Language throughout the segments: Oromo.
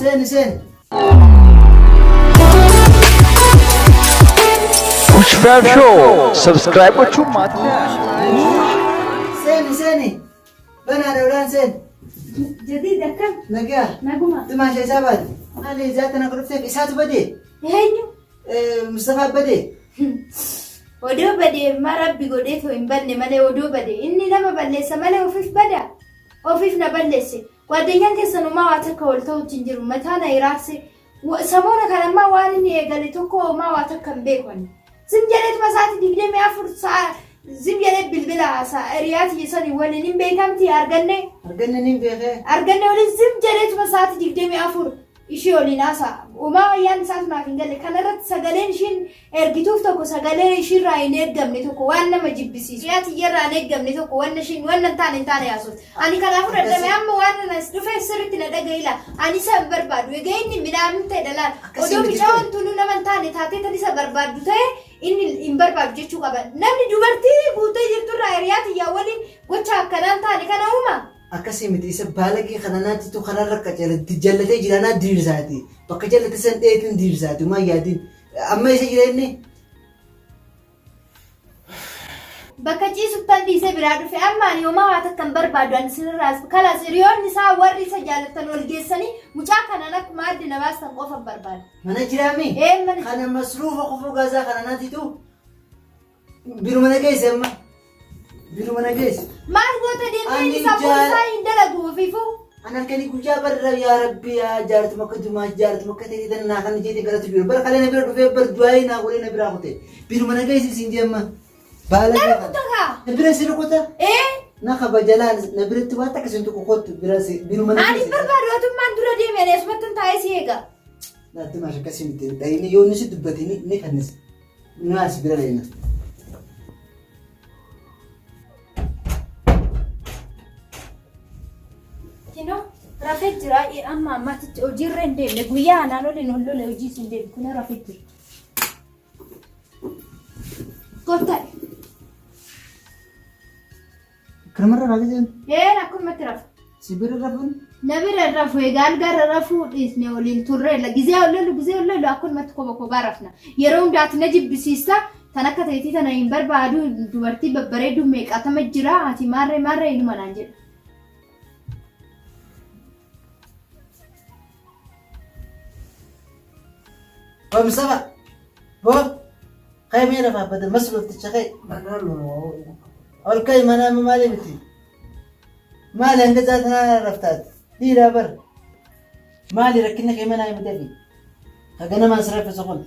Seeni seeni. Pushfab Show. Subscribe gochuun maatii ta'aa. Seeni seeni. Banaa dawlaan seeni. Jadiid akkam? Nagaa. Naguma. Dimaasha isaa baate. Maali isaa tana dhufteef isaatu badee? Eenyu? Mustafaa badee? Odoo badee ma rabbi godhee too hin badne malee odoo badee inni nama balleessa malee ofiif bada. Ofiif na balleesse. Gwaaddenyaan keessan homaa waa takka wal ta'utti hin jiru. Mataa na iraarse. Samoona kana ammaa waan inni eegale tokko homaa waa takka hin beeku ani. Zim jedheetuma sa'aatii 24 sa'a zim jedhee bilbila haasa'a. Hiriyaa tiyya sanii waliin hin beekamti arganne. Arganne niin beekee. Arganne waliin zim jedheetuma sa'aatii 24 ishii waliin haasa'a. Homaa wayyaan isaatu naaf hin galle. Kana irratti sagaleen ishiin ergituuf tokko sagalee ishiirraa hin eeggamne tokko waan nama jibbisiisu. Hiriyaa tiyyarraa hin eeggamne tokko wanna ishiin wanna hin taane hin taane haasofti. Ani kanaafuu dadhabe amma waan anas dhufeef sirriitti na dhaga'i laa. Ani isa hin barbaadu. Egaa inni midhaan ta'e dhalaan. Akkasii Odoo miti mucaan tunuu nama hin taane taatee tan isa barbaaddu ta'e inni hin barbaadu jechuu qaba. Namni dubartii guutee jirturraa hiriyaa tiyyaa waliin gocha akkanaa hin taane kana uuma. Akkasii miti isa baalagee kana naatitu kanarra qaceela jallatee jira naa diriirsaati. Bakka jallate san dheetiin diriirsaati maa yaadin. Amma isa jira inni. Bakka ciisuttan dhiisee biraa dhufe amma ani homaa waa takka hin barbaadu ani isinirraas kalaas hiriyoonni isaa warri isa jaallattan wal geessanii mucaa kanaan akkuma adda na baastan qofa hin barbaadu. Mana jiraami? Ee mana Kana masruufa kufuu gaazaa kana naatitu biruma na geesse amma. Biruma na geesse. Maal goota deemtee Ani inni sammuu isaa hin dalagu ofiifuu. An halkanii guyyaa barra yaa rabbi yaa jaartuma akka dumaa jaartuma akka ta'e tan naa kan jeete galatu jiru. Bara kalee na bira dhufee bar du'aayii naa godhee na biraa kute. Biruma na geesse siin jee amma. Baala Na kee rukuta kaa. Na bira si rukuta. Ee Na kabajalaan na biratti waan takka sin tuqu kottu bira si biruma na ani geesse. barbaadu atummaan dura deeme ani asumatti hin taa'ee si eega. Naatti maasha akkasii miti. Dhayini yoo inni si dubbate ni fannisa. Nu as bira dhayina. Kinoo rafee jira amma ammaatitti hojiirra hin deemne guyyaa anaan oliin ol lole hojiis hin deemne kunoo rafee jira. Kottaa. Kanumarra raafee jiran Ee akkumatti rafa. si bira rafuun Na bira hin rafu egaa algaarra rafuu dhiisne waliin turreella. Gizee ol lolu gizee ol lolu akkumatti koba kobaa rafna. Yeroo hundaa ati na jibbisiista tan akka teetii tana hin barbaadu dubartii babbareedduu meeqaatama jira ati maarree maarree inuma naan jedha. Boo Mustafa boo ka'e mee lafaa bada masluufticha ka'e ol ka'i mana amma maali miti maali hanga zaatanaa raftaati dhiiraa bar maali rakkinni kee manaa himi dafi ka ganamaan si raffisu kun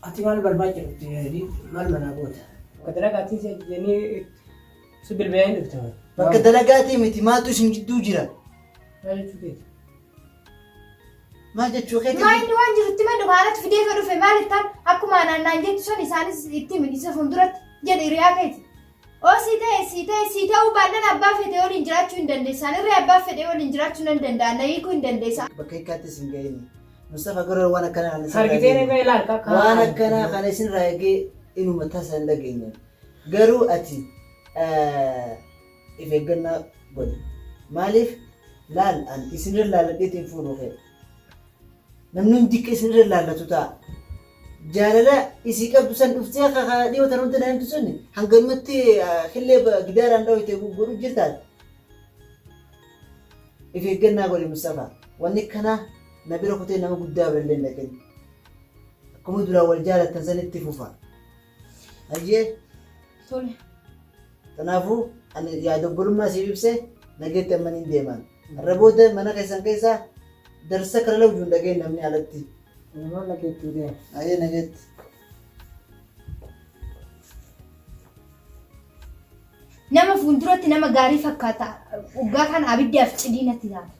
Ati maal barbaacha dhufte yaadii maal manaa goota? Bakka dalagaatii si ajajanii si bilbilanii dhufte. Bakka dalagaatii miti maaltu isin jidduu jira? Maal jechuu keeti? Maal jechuu keeti? Maa inni waan jiru itti maddu kaanatu fidee ka dhufe maal ittaan akkuma anaan naan jettu sun isaanis itti himi isa fuulduratti jedhe hiriyaa keeti. Oo sii ta'e sii ta'e sii ta'uu baannaan abbaa fedhe waliin jiraachuu hin dandeessaan irree abbaa fedhe waliin jiraachuu nan danda'a na hiikuu hin dandeessa. Bakka hiikkaatti isin ga'ini. Mustafa garuu waan akkanaa kana isin Argitee ni ilaal kakka. Waan akkanaa kana isin irraa eegee inuma tasa hin dhageenye. Garuu ati if eeggannaa godhi. Maaliif laal an isinirra laalladheetiin fuudhuu kee. Namni hundi akka isinirra laallatu ta'a. Jaalala isii qabdu san dhuftee akka kana dhiyoo tan hunda na himtu sun hanganumatti killee gidaaraan dhooyte godhu jirtaati. If eeggannaa godhi Mustafa. Wanni kanaa na bira kutee nama guddaa birallee hin dhaqin. Akkuma duraan wal jaalattan sanitti fufa. Hayyee. Tole. Kanaafuu ani yaada obbolummaa siif ibse nageetti amma niin deemaan. Har'a booda mana keessan keessaa darsa kana lawjuu hin dhageen namni alatti. Namoonni nageetti deema. Hayyee nageetti. Nama fuulduratti nama gaarii fakkaata. Dhugaa kana abiddaaf cidii natti taata.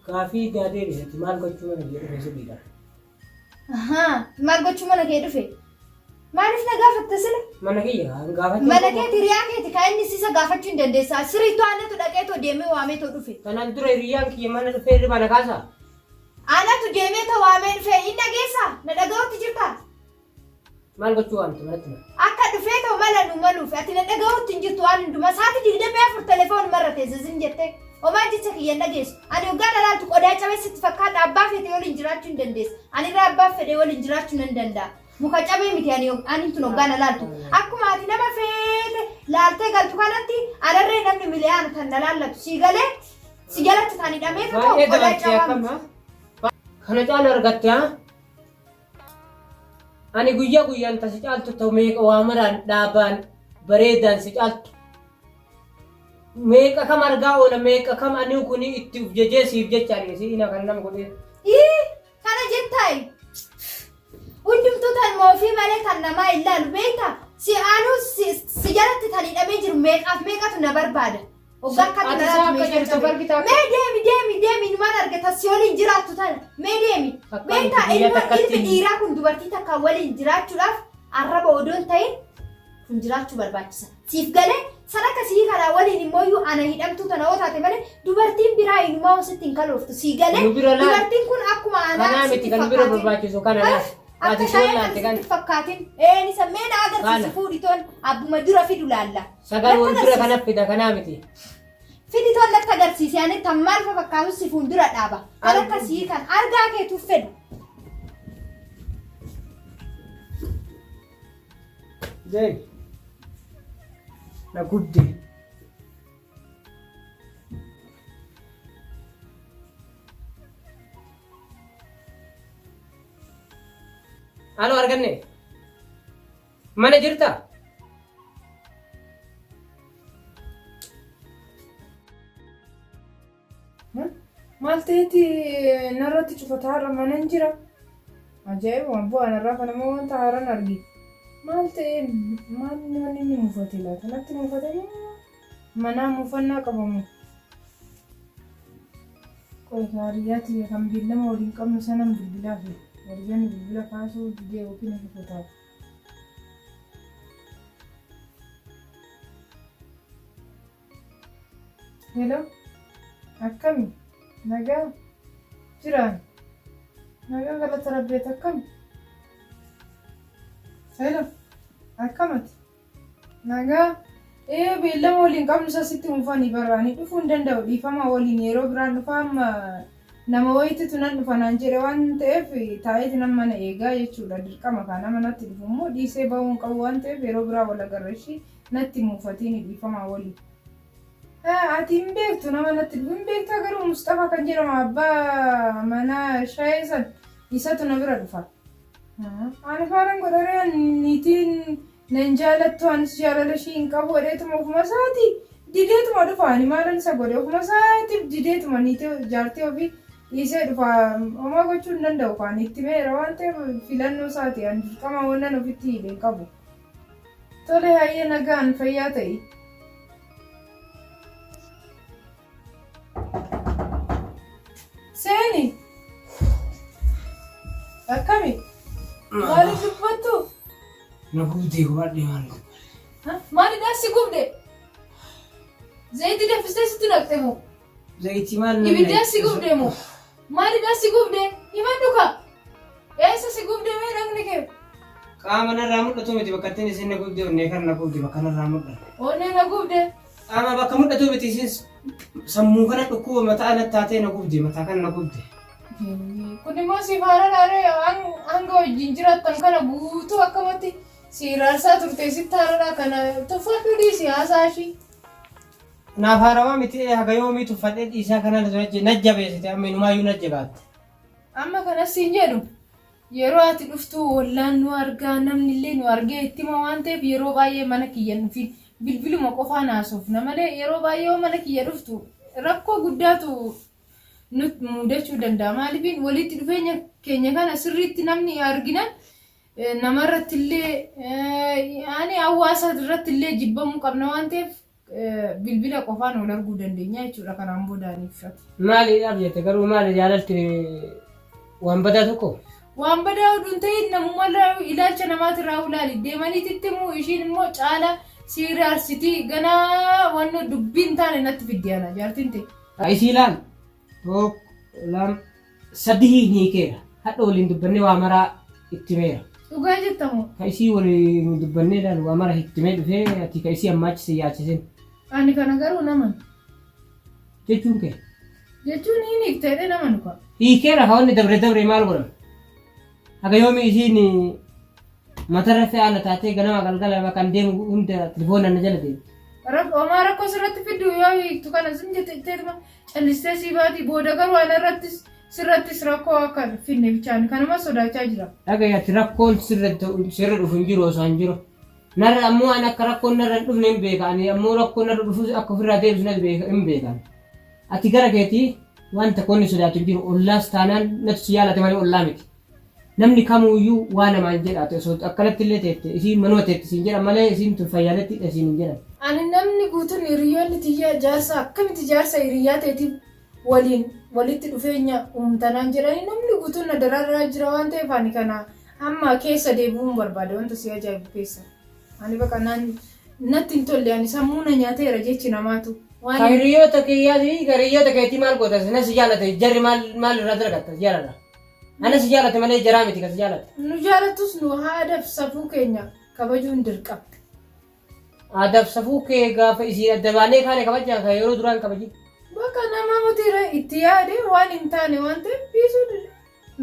Gaafii daa deebisati maal gochuu mana kee dhufe sirriidha. Ahaa, maal gochuu mana kee dhufe? Maaliif na gaafatta sila? Mana kiyya kan gaafachuu. Mana keeti hiriyaa keeti kan inni sisa gaafachuu hin dandeessa. Siriitu anatu dhaqee too deemee waamee too dhufe. Kanaan dura hiriyyaan kiyya mana dhufee hirriba na kaasaa? Anatu deemee too waamee dhufe. Hin dhageessaa? Na dhaga'utti jirtaa? Maal gochuu waamte manatti na? Akka dhufee too mala nu maluuf ati na dhaga'utti hin jirtu waan hundumaa. Sa'aatii 24 telefoon marra teessa zim jettee. Homaa jecha kiyya hin dhageessu. Ani hoggaa na laaltu qodaa cabee sitti fakkaata abbaa feete waliin jiraachuu hin dandeessa. Ani irraa abbaa fedhe waliin jiraachuu nan danda'a. Muka cabee miti ani ani tun hoggaa na laaltu. Akkuma ati nama feete laaltee galtu kanatti anarree namni miliyaana tan na laallatu sii galee si jalatti tan hidhameetu ta'u Baay'ee qodaa dabaltee cabaa akkam miti. haa? Kana caalu argatte haa? Ani guyyaa guyyaan ta si caaltu ta'u meeqa waa maraan dhaabaan bareedaan si caaltu. Meeqa kam argaa oola meeqa kam ani kuni itti uf jajee siif jecha ani si ina kan nama godhee. Ii kana jettaayi. Hundumtuu tanuma ofii malee kan namaa hin laalu beektaa? Si anuu si, si jalatti tan hidhamee jiru meeqaaf meeqatu na barbaada. Hoggaa akkatti Ati na isaa laatu akka meeshaa jirtu cabe. argita akka- Mee deemi deemi deemi numaan argata si waliin jiraattu tana. Mee deemi. Takka Beektaa miti, biyya ilma takkatti ilmi dhiiraa kun dubartii takka waliin jiraachuudhaaf arraba odoo hin ta'in kun jiraachuu barbaachisa. Siif galee san akka sii kanaa waliin immooyyuu ana hidhamtuu tana yoo taate malee dubartiin biraa inumaa sitti hin kalooftu. Sii galee Nu bira laal. dubartiin kun akkuma anaa Kanaa miti sitti kan nu bira fakkaatin. barbaachisu kana laal. Akka Ati shaayee soon kan laalte kan sitti fakkaatin. Een isa mee na agarsiisi Kana. fuudhitoon abbuma dura fidu laalla. sagal wal Natti bira agarsiisi. kana fida kanaa miti. Fiditoon natti agarsiisi ani tan maal fa fakkaatu si fuuldura dhaaba. Kan akka sii kan argaa keetuuf fedhu. Zee. Na gubde. Aloo arganne. Mana jirtaa? Maal ta'eeti narratti cufata har'a mana hin jira. Ajaa'iba bu'aa narraa kana immoo wanta haaraan arge. Maal ta'e maal wanni inni muufate laata? Natti muufate moo manaa muufannaa qabamu? Qoy hariyaa tiyya kan beellama waliin qabnu sanan bilbilaafi. Hariyyaan bilbila kaasuu didee yookiin ni cufataa. Hello, akkami? Nagaa? Jiraan? Nagaa galata rabbeet akkami? Hello, akkamati? Nagaa? Ee beellama waliin qabnu isa sitti mufanii barraanii dhufuu hin danda'u dhiifama waliin yeroo biraan dhufa amma nama wayititu nan dhufa naan jedhe waan ta'eef taa'eeti nan mana eegaa jechuudha dirqama kaa nama natti dhufu immoo dhiisee bahuu hin qabu waan ta'eef yeroo biraa wal agarra ishii natti hin mufatiin dhiifamaa waliin. Ati hin beektu nama natti dhufu hin beektaa garuu Musxafaa kan jedhamu abbaa manaa shayee san isatu na bira dhufa. Ani faaran godharee niitiin nan jaalattu anis jaalala ishii hin qabu jedheetuma ofuma isaati dideetuma dhufa ani maalan isa godhe ofuma isaatiif dideetuma niitii jaartii ofii dhiisee dhufa homaa gochuu hin danda'u kaan itti meera waan ta'eef filannoo isaati ani dirqama wannan ofitti hidhe hin qabu. Tole hayyee nagaan fayyaa ta'i. Seeni. Akkami? Maaliif dubbattu? Na gubdee gubadhee maal Ha? Maalidhaa si gubde? Zayitii danfistee sitti naqxe moo? Zayitii maal na Ibiddaa si gubde moo? Maalidhaa si gubde? Himadhu kaa. Eessa si gubde mee dhagni kee? Qaama narraa mul'atu miti bakka ittiin isin na gubde onnee kan na gubde bakka narraa mul'atu. Onnee na gubde. Qaama bakka mul'atu miti isin sammuu kana dhukkuba mataa na taatee na gubde mataa kana na gubde. Kun immoo siif haaraadha hanga wajjin jiraattan kana guutuu akkamatti si iraarsaa turte sitti haaraadha kana tuffadhu dhiisi haasaa ishii. Naaf haarawaa miti haga yoomii tuffadhee dhiisaa kana na jabeessite amma inumaayyuu na jabaatte. Amma kanas siin jedhu yeroo ati dhuftu ollaan nu argaa namni illee nu argee itti hima waan ta'eef yeroo baay'ee mana kiyya hin dhufin bilbiluma qofaan haasofna malee yeroo baay'ee yoo mana kiyya dhuftu rakkoo guddaatu nu mudachuu danda'a. Maaliif walitti dhufeenya keenya kana sirriitti namni arginan namarratti illee ani hawaasa irratti illee jibbamuu qabna waan ta'eef bilbila qofaan wal arguu dandeenya jechuudha kanaan booda aniif ati. Maaliidhaaf jette garuu maali jaalalti waan badaa tokko? Waan badaa oduu hin ta'in namumarraa ilaalcha namaatirraa ulaali deemaniititti immoo ishiin immoo caala siiraarsitii ganaa waan dubbii hin taane natti fiddi ana jaartiin ta'e. Isii ilaal tokko lama sadii hiikeera hadha waliin dubbannee waa maraa itti meera. Dhugaa jettamoo? Ka isii waliin dubbannee ilaalu waa mara itti mee dhufee ati ka isii ammaa achi si yaachisin. Ani kana garuu naman. Jechuun kee. Jechuun hin hiikta jedhee nama nuka. Hiikeera haa wanni dabre dabre maal godhama? Haga yoomi isiin matarra fe'aa na taatee ganama galgala bakka an deemu hunda telefoona na jala deemti. Homaa rakkoo sirratti fiddu yoo hiiktu kana zim jetteetuma callistee sii baati booda garuu ana irrattis sirrattis rakkoo akka hin fidne bichaan kanuma sodaachaa jira. Dhaga'i ati rakkoon sirra sirra dhufu hin jiru osoo hin jiru. Narra ammoo an akka rakkoon narra hin dhufne hin beeka ani ammoo rakkoo narra dhufus akka ofirraa deebisu nas beeka hin beekan. Ati gara keetii waan takka wanni sodaatu hin jiru ollaas taanaan natu si jaalate malee ollaa miti. Namni kamuuyyuu waa namaan jedha ati osoo akkanatti illee teette isiin manuma teette siin jedhan malee isiin tun fayyaaletti dha siin hin jedhan. Ani namni guutuun hiriyyoonni tiyya jaarsa akkamitti jaarsa hiriyyaa teetiif waliin walitti dhufeenya uumta naan jedhanii namni guutuun na dararaa jira waan ta'eef ani kana amma keessa deebi'uun barbaada wanta si ajaa'ibu keessa. Ani baqa naan natti hin tolle ani sammuu na nyaateera jechi namaatu. Waan Ka hiriyoota kiyyaati ka hiriyoota keetii maal goota na si jaalate jarri maal maal irraa dalagatta si jaalala. Ana si jaalate malee jaraa miti ka si jaalate. Nu jaalatus nu aadaaf safuu keenya kabajuun dirqama. Aadaaf safuu kee gaafa isiin adda baanee kaane kabajaa ka yeroo duraan kabajin. Bakka nama mutiire itti yaade waan hin taane waan ta'eef dhiisuu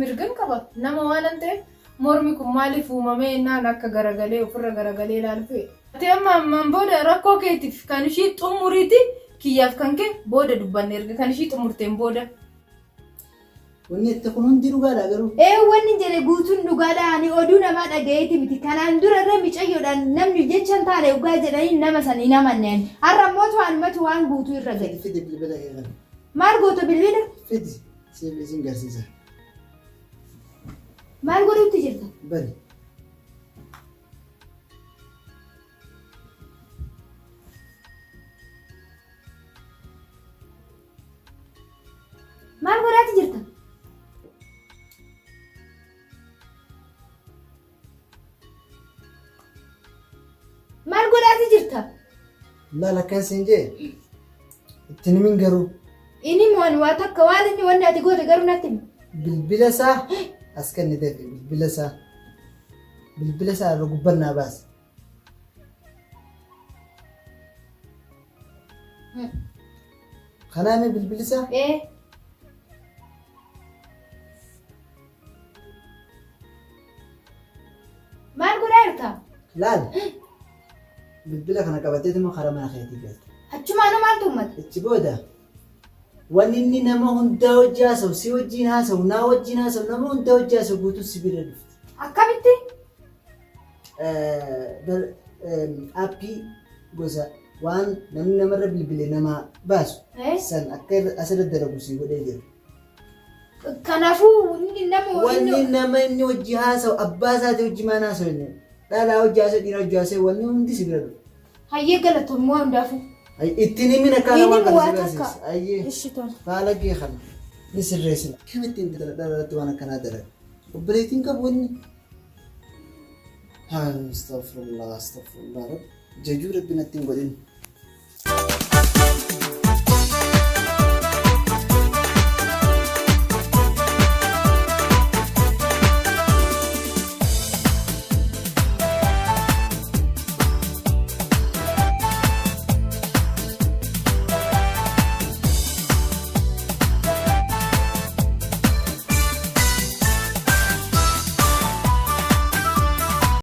mirgan qaba. Nama waan hin ta'eef mormi kun maaliif uumamee innaan akka garagalee ofirra garagalee ilaalu fe'e. Ati amma ammaan booda rakkoo keetiif kan ishii xumuriiti kiyyaaf kan kee booda dubbanne erga kan ishii xumurteen booda. Wanni itti kun hundi dhugaadha garuu. Ee wanni jedhe guutuun dhugaadha ani oduu namaa dhagayeeti miti kanaan dura irra micayyoodhaan namni jecha hin taane dhugaa jedhanii nama san hin amanne ani har'a immoo anumatu waan guutuu irra gahe. Fidi fidi bilbila kee kana. Maal goota bilbila? Fidi siif isin garsiisa. Maal godhuutti jirta? Bani. Maal godhaati jirta? Maal godhaati jirta? Laal akkan siin jee itti himin garuu Inni waan waa takka waan inni wanni ati goote garuu natti himi. bilbila isaa as kenniteef bilbila isaa bilbila isaa irra gubbannaa baase. Kanaa mee bilbilli isaa? Ee. Maal godhaa jirta? Laal. Bilbila kana qabateetuma karaa mana keetii galta. Achumaanuu maaltu uummata? Achi booda wanni inni nama hundaa wajji haasa'u, si wajjiin haasa'u, naa wajjiin haasa'u, nama hundaa wajji haasa'u guutuu si bira dhufti. Akkamitti? Aappii gosa waan namni namarra bilbile namaa baasu san akka asirra dalagu sii godhee jira. Kanaafuu inni nama Wanni nama inni hojii haasa'u abbaa isaatii hojii maan haasa'u inni dhalaa hojii haasa'u dhiira hojii haasa'u wanni hundi si bira dhufa. Hayyee galatoomi waa hundaafuu. Ittiin himin akka Inni waan kana waa si takka. barsiisa. Ayyee Ishi tole. faala kee kana ni sirreessina. Akkamittiin dhala irratti waan akkanaa dalaga? Obboleettiin qabu inni. Astaghfirullah, astaghfirullah. Jajuu Rabbi natti hin godhin.